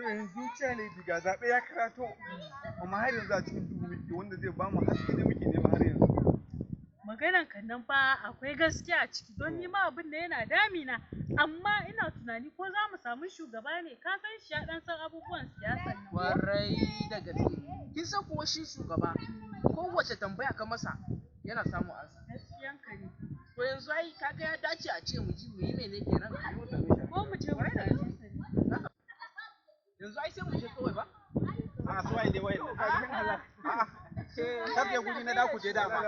To yanzu Lady, ga zaɓe ya karato, amma har yanzu a cikin duhu muke. Wanda zai bamu haske da muke nema har yanzu. Maganan kan nan fa akwai gaskiya a ciki, don ni ma abin da yana damina, amma ina tunani ko za mu samu shugaba ne, ka san shi ya dan san abubuwan siyasan nan. Kwarai da gaske. Kin san kuwa shi shugaba, kowace tambaya ka masa yana samun ansa. Gaskiyan ka ne. To yanzu ai kaga ya dace a ce mu ji mu yi mene kenan. Ko mu je mu same sa ne? Yanzu ai sai mu je kawai ba. A su waye ne waye? A'a, kar da guri na da ku je dama.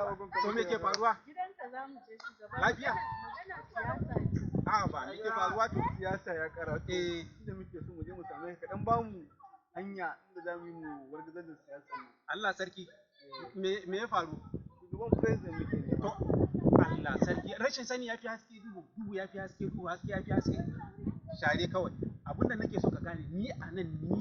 To me ke faruwa? Gidanka za mu je, shugaba. Lafiya? Magana siyasa ne. A ba me ke faruwa to? Siyasa ya karato. Inda muke so mu je mu same ka, dan bamu hanya inda za mu yi mu wargazar da siyasa nan. Allah sarki, me ya faru? Shugaban president muke nema. To Allah sarki, rashin sani ya fi haske duhu, duhu ya fi haske duhu, haske ya fi haske. Share kawai. Abinda nake so ka gane, ni a nan ni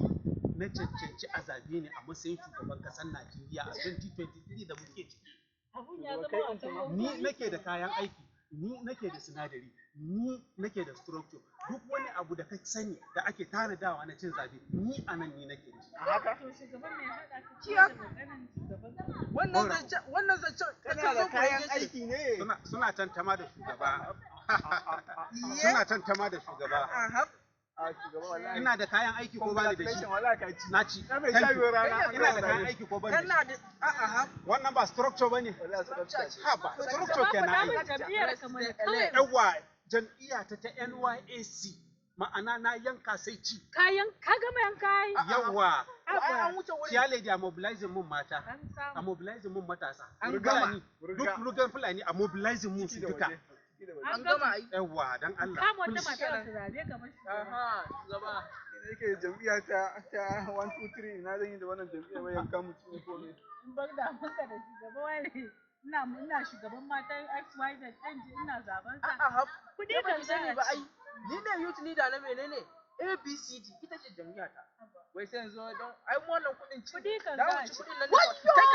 na cancanci a zabe ne a matsayin shugaban kasar Najeriya a 2023 da muke ciki. Abun ya zama wasan. Ni nake da kayan aiki, ni nake da sinadari, ni nake da structure. Duk wani abu da ka sani da ake tanadawa na cin zabe, ni a nan ni nake da shi. A haka? To shugaban, me ya haɗa ka Ciya. da maganan shugaban kasa? Wannan zancen Kana da kayan aiki ne? Suna tantama da shugaba. Suna tantama da shugaba. Aha. A shugaba, wallahi. Ina da kayan aiki ko bani da shi? Congratulations, wallahi ka ci. Na ci. Karfe Thank 12 you. rana. Ina da kayan aiki ko bani da shi? Kana da a'a. Wannan ba structure bane. Wallahi structure ce. Ha ba, structure Shugaba, kenan faɗa ai. min jam'iyyar ka mana kawai. Yawwa, jam'iyya ta NYAC. Ma'ana na yanka sai ci. Kayan ka gama yanka ai. Yawwa. Ai an wuce wurin. Chair Lady, a mobilizing mun mata. An A samu. mobilizing mun matasa. An Duk gama. Fulani, duk rugan Fulani a mobilizing mun su Ciki da duka. waje. Ciki da waje. An gama ai. Yawwa, dan Allah. Kama wata Please. mata ta zabe kamar shugaba. Aha, shugaba. Ina yake jam'iyya ta 1 2 3, na zan yi da wannan jam'iyya mai yanka mu cinye komai. In bar damunka da shugaba wani, ina shugaban matan XYZ ɗan ji ina zaben sa. A'a. Kuɗi Ke kan baki sani za a ba ci. ai. Ni ne youth leader na menene? ABCD ita ce jam'iyya ta. Wai sai yanzu don ai mu wannan kuɗin ci. Kuɗi kan Da za mu a ci ci. kuɗin nan ne. Kai.